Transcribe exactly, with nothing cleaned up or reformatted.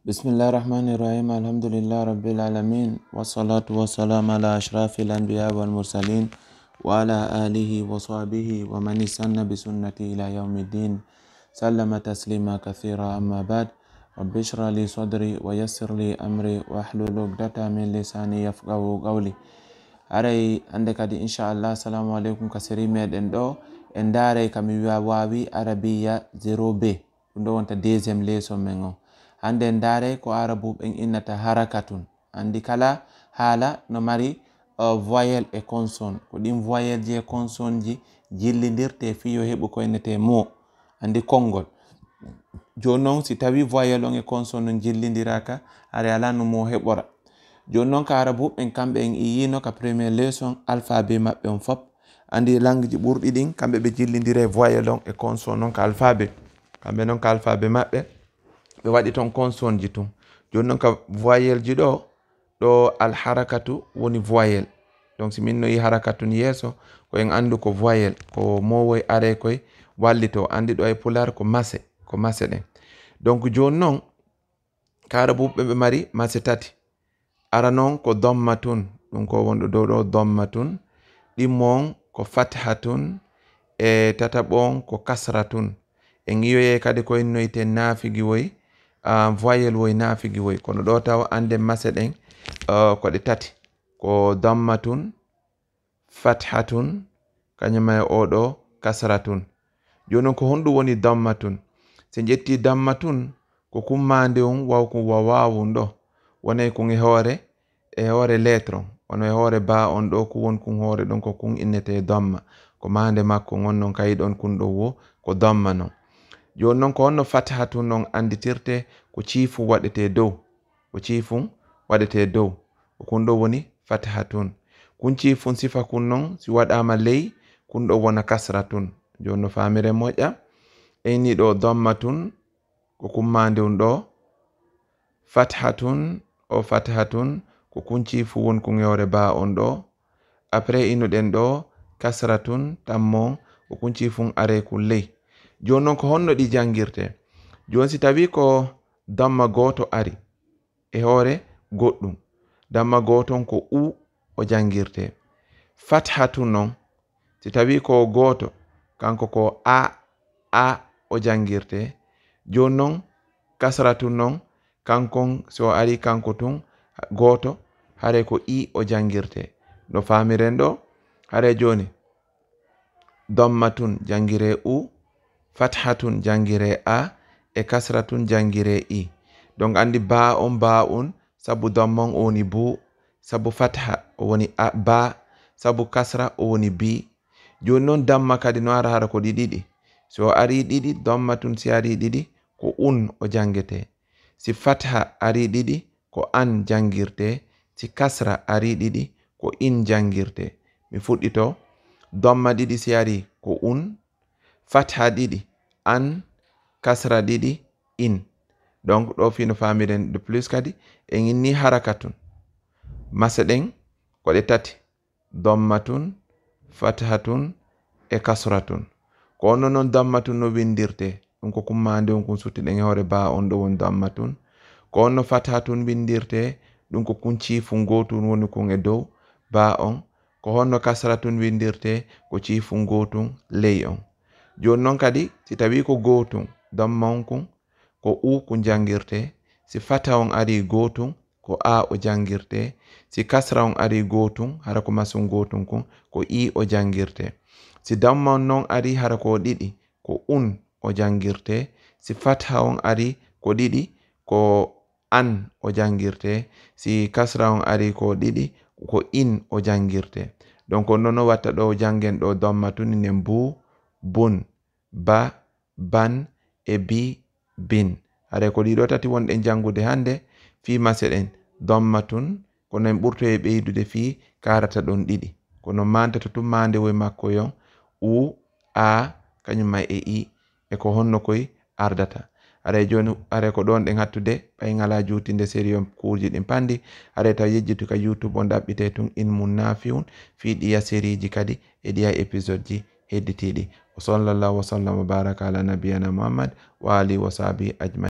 بسم الله الرحمن الرحيم. الحمد لله رب العالمين. والصلاة والسلام على أشرف الأنبياء والمرسلين وعلى آله وصحبه ومن استن بسنته إلى يوم الدين. سلم تسليما كثيرا. أما بعد. رب اشرح لي صدري ويسر لي أمري واحلل عقدة من لساني يفقهوا قولي. Haray hannde kadi, inchallah, assalamu aleykum, ka seri meɗen ɗo, en ndaaray ka mi wi'a waawi arabiya zéro B. Ɗum ɗo wonta deuxième leçon men on. Hannde en ndaaray ko aarabuɓe ɓen innata harakatun. Anndi kala haala no mari, uh, voyelle e consonne. Ko ɗin voyelle ji e consonne ji jillindirte fii yo heɓu ko innetee mot. Anndi konngol. Jooni non, si tawii voyelle on e consonne on jillindiraaka, haray alaa no mot heɓora. Jooni non, ka aarabuɓe ɓen, kamɓe en iyiino ka premier leçon alphabet maɓɓe on fop. Anndi langue ji ɓurɗi ɗin, kamɓe ɓe jillindira e voyelle on e consonne on ka alphabet. Kamɓe non ka alphabet maɓɓe, ɓe waɗi ton consonne ji tun. Jooni non ka voyelle ji ɗo, ɗo alharakatu woni voyelle. Donc, si min no yi harakatun yeeso, ko en anndu ko voyelle, ko mot woy aree koy wallitoo. Anndi ɗo e Pulaar ko mase, ko mase ɗen. Donc, jooni non, ka aarabuɓe ɓe mari mase tati. Arano on ko dammatun, ɗum ko wonɗo dow ɗo, dammatun. Ɗimmo on ko fathatun, e tataɓo on ko kasratun. En iyoyay kadi ko innoyte naafigi woy, ah, voyelle woy naafigi woy. Kono ɗo taw annden mase ɗen, ah, ko ɗe tati. Ko dammatun, fathatun, kañum e oo ɗoo kasratun. Jooni non, ko honɗum woni dammatun? Si en ƴettii dammatun, ko kummaande on wawkun wa waawun ɗo. Wonay kun e hoore, e hoore lettre on. Wano e hoore baa on ɗo, kun woni kun hoore ɗon, ko kun innetee damma. Ko maande makko ngon non, kayi ɗon kun ɗo wo, ko damma non. Jooni non, ko honno fathatun non annditirtee? Ko ciifun waɗetee dow. Ko ciifun waɗetee dow. Ko kun ɗo woni fathatun. Kun ciifun sifa kun non, si waɗaama ley, kun ɗo wona kasratun. Jooni no faamiren moƴƴa. En ni ɗo dammatun, ko kummaande on ɗo. Fathatun, o fathatun, ko kun ciifun woni kun e hoore baa on ɗo. Après, inuɗen ɗo, kasratun, tammo, ko kun ciifun aree kun ley. Jooni non, ko honno ɗi janngirtee? Jooni si tawii ko damma gooto ari e hoore goɗɗum, damma gooto on ko u o janngirtee. Fathatun non, si tawii ko gooto, kanko ko a, a o janngirtee. Jooni non, kasratun non, kankon, si o arii kanko tun, gooto, haray ko i o janngirtee. No faamiren ɗo, haray jooni, dammatun janngiree u, fathatun janngiree a, e kasratun janngiree i. Donc, anndi baa on, baa un, sabu damma on o woni bu, sabu fatha o woni a, ba, sabu kasra o woni bi. Jooni non, damma kadi no ara hara ko ɗi ɗiɗi. Si o arii ɗiɗi, dammatun si arii ɗiɗi, ko un o janngetee. Si fatha arii ɗiɗi, ko an janngirtee. Si kasra arii ɗiɗi, ko in janngirtee. Mi fuɗɗitoo. Damma ɗiɗi si arii, ko un. Fatha ɗiɗi, an. Kasra ɗiɗi, in. Donc, ɗo fii no faamiren de plus kadi, en inni harakatun. Mase ɗen, ko ɗe tati. Dammatun, fathatun, e kasratun. Ko honno non dammatun no winndirtee? Ɗum ko kummaande on kun suttiɗen e hoore baa on ɗo woni dammatun. Ko honno fathatun winndirtee? Ɗum ko kun ciifun gootun woni kun e dow baa on. Ko honno kasratun winndirtee? Ko ciifun gootun ley on. Jooni non kadi, si tawii ko gootun, damma on kun, ko u kun janngirtee. Si fatha on arii gootun, ko a o janngirtee. Si kasra on arii gootun, hara ko masun gootun kun, ko i o janngirtee. Si damma on non arii hara ko ɗiɗi, ko un o janngirtee. Si fatha on arii ko ɗiɗi, ko an o janngirtee. Si kasra on arii ko ɗiɗi, ko in o janngirtee. Donc, non no watta ɗo janngen ɗo dammatun nen bu, bun, ba, ban, e bi, bin. Haray ko ɗii ɗoo tati wonɗen janngude hannde fii mase ɗen. Dammatun, kono en ɓurtoyay ɓeydude fii kaarata ɗon ɗiɗi. Kono maande to tun maande woy makko yon, u, a, kañum ma e i, e ko honno koy ardata. Haray jooni, haray ko ɗon ɗen hattude, ɓay ŋalaa juutinde sérieux kuurji ɗin panndi, haray taw yejjitu ka YouTube on ɗaɓɓitay tun Ilmun Naafi'un fii ɗiya sériiji kadi e ɗiya épisode ji hedditiiɗi. Wa sallallahu wa sallam wa baraka ala nabiyana Muhammad wa alihi wa sahbihi ajmain.